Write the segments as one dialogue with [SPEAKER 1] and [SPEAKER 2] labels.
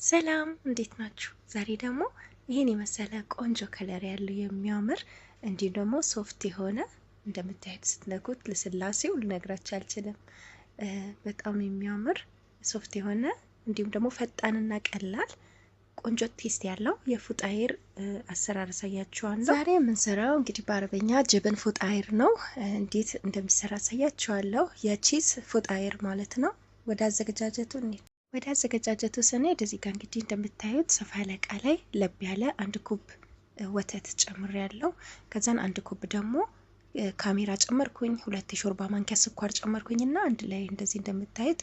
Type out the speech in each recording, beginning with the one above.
[SPEAKER 1] ሰላም እንዴት ናችሁ? ዛሬ ደግሞ ይህን የመሰለ ቆንጆ color ያለው የሚያምር እንዲሁም ደግሞ soft የሆነ እንደምታዩት ስትነኩት ልስላሴው ልነግራችሁ አልችልም። በጣም የሚያምር soft የሆነ እንዲሁም ደግሞ ፈጣንና ቀላል ቆንጆ taste ያለው የ فطاير አሰራር አሳያችኋለሁ። ዛሬ የምንሰራው እንግዲህ በአረበኛ جبن فطاير ነው። እንዴት እንደሚሰራ አሳያችኋለሁ። የ cheese فطاير ማለት ነው። ወደ አዘገጃጀቱ እንሂድ። ወደ አዘገጃጀቱ ስንሄድ እዚህ ጋር እንግዲህ እንደምታዩት ሰፋ ያለ እቃ ላይ ለብ ያለ አንድ كوب ወተት ጨምሬያለሁ። ከዛን አንድ كوب ደግሞ خميرة ጨመርኩኝ። ሁለት የሾርባ ማንኪያ ስኳር ጨመርኩኝና አንድ ላይ እንደዚህ እንደምታዩት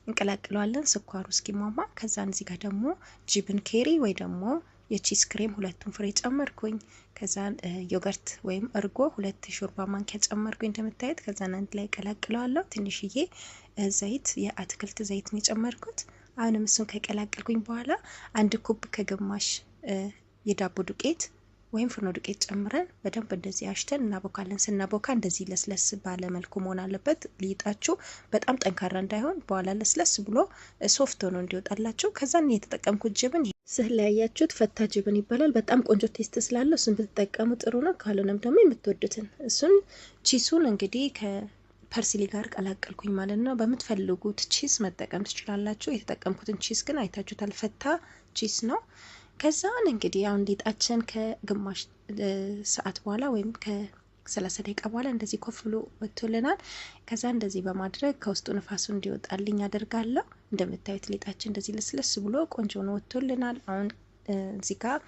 [SPEAKER 1] እንቀላቅለዋለን ስኳሩ እስኪሟሟ። ከዛን እዚህ ጋር ደግሞ جبن ኬሪ ወይ ደግሞ የ cheese ክሬም ሁለቱን ፍሬ ጨመርኩኝ። ከዛን yogurt ወይም እርጎ ሁለት የሾርባ ማንኪያ ጨመርኩኝ እንደምታዩት። ከዛን አንድ ላይ ቀላቅለዋለሁ። ትንሽዬ ዘይት የአትክልት ዘይት ነው የጨመርኩት። አሁንም እሱን ከቀላቀልኩኝ በኋላ አንድ كوب ከግማሽ የዳቦ ዱቄት ወይም ፍርኖ ዱቄት ጨምረን በደንብ እንደዚህ አሽተን እናቦካለን። ስናቦካ እንደዚህ ለስለስ ባለ መልኩ መሆን አለበት። ሊጣችሁ በጣም ጠንካራ እንዳይሆን በኋላ ለስለስ ብሎ soft ሆኖ እንዲወጣላችሁ። ከዛን የተጠቀምኩት جبن ስዕል ላይ ያያችሁት feta جبن ይባላል። በጣም ቆንጆ taste ስላለው እሱን ብትጠቀሙ ጥሩ ነው። ካልሆነም ደግሞ የምትወዱትን እሱን cheese ኡን እንግዲህ parsley ጋር ቀላቀልኩኝ ማለት ነው። በምትፈልጉት cheese መጠቀም ትችላላችሁ። የተጠቀምኩትን cheese ግን አይታችሁታል፣ feta cheese ነው። ከዛን እንግዲህ አሁን ሊጣችን ከግማሽ ሰዓት በኋላ ወይም ከ30 ደቂቃ በኋላ እንደዚህ ኮፍ ብሎ ወጥቶልናል። ከዛ እንደዚህ በማድረግ ከውስጡ ንፋሱ እንዲወጣልኝ አደርጋለሁ። እንደምታዩት ሊጣችን እንደዚህ ልስልስ ብሎ ቆንጆ ሆኖ ወጥቶልናል። አሁን እዚህ ጋር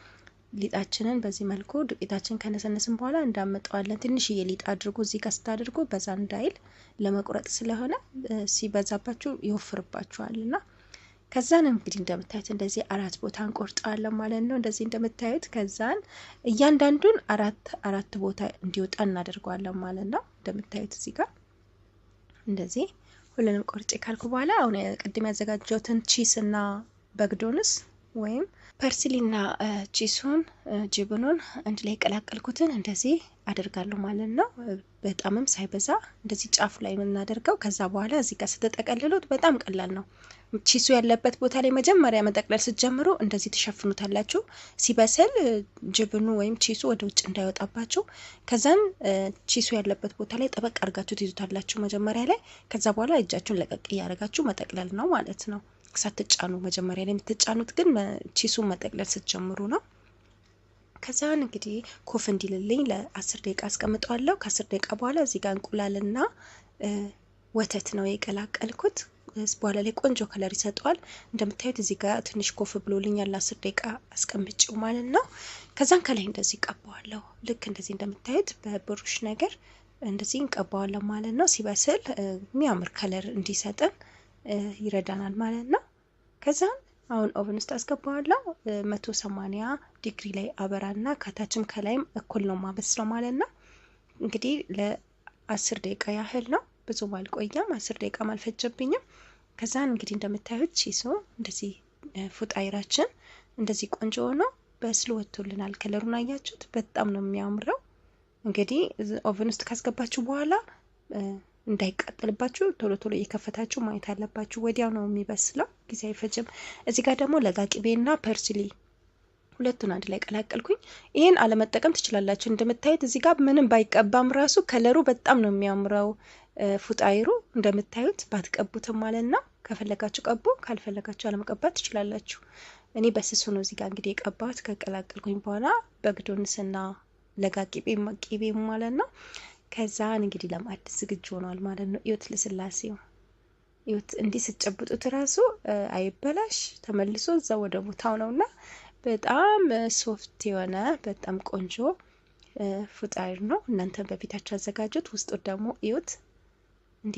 [SPEAKER 1] ሊጣችንን በዚህ መልኩ ዱቄታችን ከነሰነስን በኋላ እንዳመጠዋለን። ትንሽዬ ሊጥ አድርጎ እዚህ ጋር ስታደርጉ በዛ እንዳይል ለመቁረጥ ስለሆነ ሲበዛባችሁ ይወፍርባችኋል እና ከዛን እንግዲህ እንደምታዩት እንደዚህ አራት ቦታ እንቆርጠዋለን ማለት ነው። እንደዚህ እንደምታዩት ከዛን እያንዳንዱን አራት አራት ቦታ እንዲወጣ እናደርገዋለን ማለት ነው። እንደምታዩት እዚህ ጋር እንደዚህ ሁሉንም ቆርጬ ካልኩ በኋላ አሁን ቅድም ያዘጋጀሁትን cheese እና بقدونس ወይም parsley ና cheese ኡን جبن ኡን አንድ ላይ የቀላቀልኩትን እንደዚህ አደርጋለሁ ማለት ነው። በጣምም ሳይበዛ እንደዚህ ጫፉ ላይ የምናደርገው። ከዛ በኋላ እዚህ ጋር ስትጠቀልሉት በጣም ቀላል ነው። cheese ኡ ያለበት ቦታ ላይ መጀመሪያ መጠቅለል ስትጀምሩ እንደዚህ ትሸፍኑታላችሁ። ሲበስል جبن ኡ ወይም cheese ኡ ወደ ውጭ እንዳይወጣባችሁ፣ ከዛን cheese ኡ ያለበት ቦታ ላይ ጠበቅ አድርጋችሁ ትይዙታላችሁ መጀመሪያ ላይ። ከዛ በኋላ እጃችሁን ለቀቅ እያደረጋችሁ መጠቅለል ነው ማለት ነው። ሳትጫኑ መጀመሪያ ላይ የምትጫኑት ግን cheese ኡን መጠቅለል ስትጀምሩ ነው። ከዛን እንግዲህ ኮፍ እንዲልልኝ ለ10 ደቂቃ አስቀምጠዋለሁ። ከ10 ደቂቃ በኋላ እዚህ ጋር እንቁላልና ወተት ነው የቀላቀልኩት። በኋላ ላይ ቆንጆ color ይሰጠዋል። እንደምታዩት እዚህ ጋር ትንሽ ኮፍ ብሎልኛል ለ10 ደቂቃ አስቀምጬው ማለት ነው። ከዛን ከላይ እንደዚህ ቀባዋለሁ። ልክ እንደዚህ እንደምታዩት በብሩሽ ነገር እንደዚህ እንቀባዋለን ማለት ነው። ሲበስል የሚያምር color እንዲሰጥን ይረዳናል ማለት ነው። ከዛን አሁን oven ውስጥ አስገባዋለሁ። 180 ዲግሪ ላይ አበራና ከታችም ከላይም እኩል ነው ማበስለው ማለት ነው። እንግዲህ ለ10 ደቂቃ ያህል ነው፣ ብዙም አልቆየም። 10 ደቂቃም አልፈጀብኝም። ከዛን እንግዲህ እንደምታዩት cheese ኡ እንደዚህ فطاير ኣችን እንደዚህ ቆንጆ ሆኖ በስሎ ወጥቶልናል። color ኡን አያችሁት? በጣም ነው የሚያምረው። እንግዲህ oven ውስጥ ካስገባችሁ በኋላ እንዳይቃጠልባችሁ ቶሎ ቶሎ እየከፈታችሁ ማየት አለባችሁ። ወዲያው ነው የሚበስለው፣ ጊዜ አይፈጅም። እዚህ ጋር ደግሞ ለጋ ቅቤና parsley ሁለቱን አንድ ላይ ቀላቀልኩኝ። ይህን አለመጠቀም ትችላላችሁ። እንደምታዩት እዚህ ጋር ምንም ባይቀባም ራሱ color ኡ በጣም ነው የሚያምረው። فطاير ኡ እንደምታዩት ባትቀቡትም ማለት ነው። ከፈለጋችሁ ቀቡ፣ ካልፈለጋችሁ አለመቀባት ትችላላችሁ። እኔ በስሱ ነው እዚህ ጋር እንግዲህ የቀባሁት ከቀላቀልኩኝ በኋላ بقدونس ና ለጋ ቅቤ ማለት ነው። ከዛን እንግዲህ ለማዕድ ዝግጁ ሆኗል ማለት ነው። እዩት ልስላሴው፣ እዩት እንዲህ ስትጨብጡት ራሱ አይበላሽ ተመልሶ እዛ ወደ ቦታው ነውና በጣም soft የሆነ በጣም ቆንጆ فطاير ነው። እናንተም በቤታችሁ አዘጋጁት። ውስጡ ደግሞ እዩት እንዴ።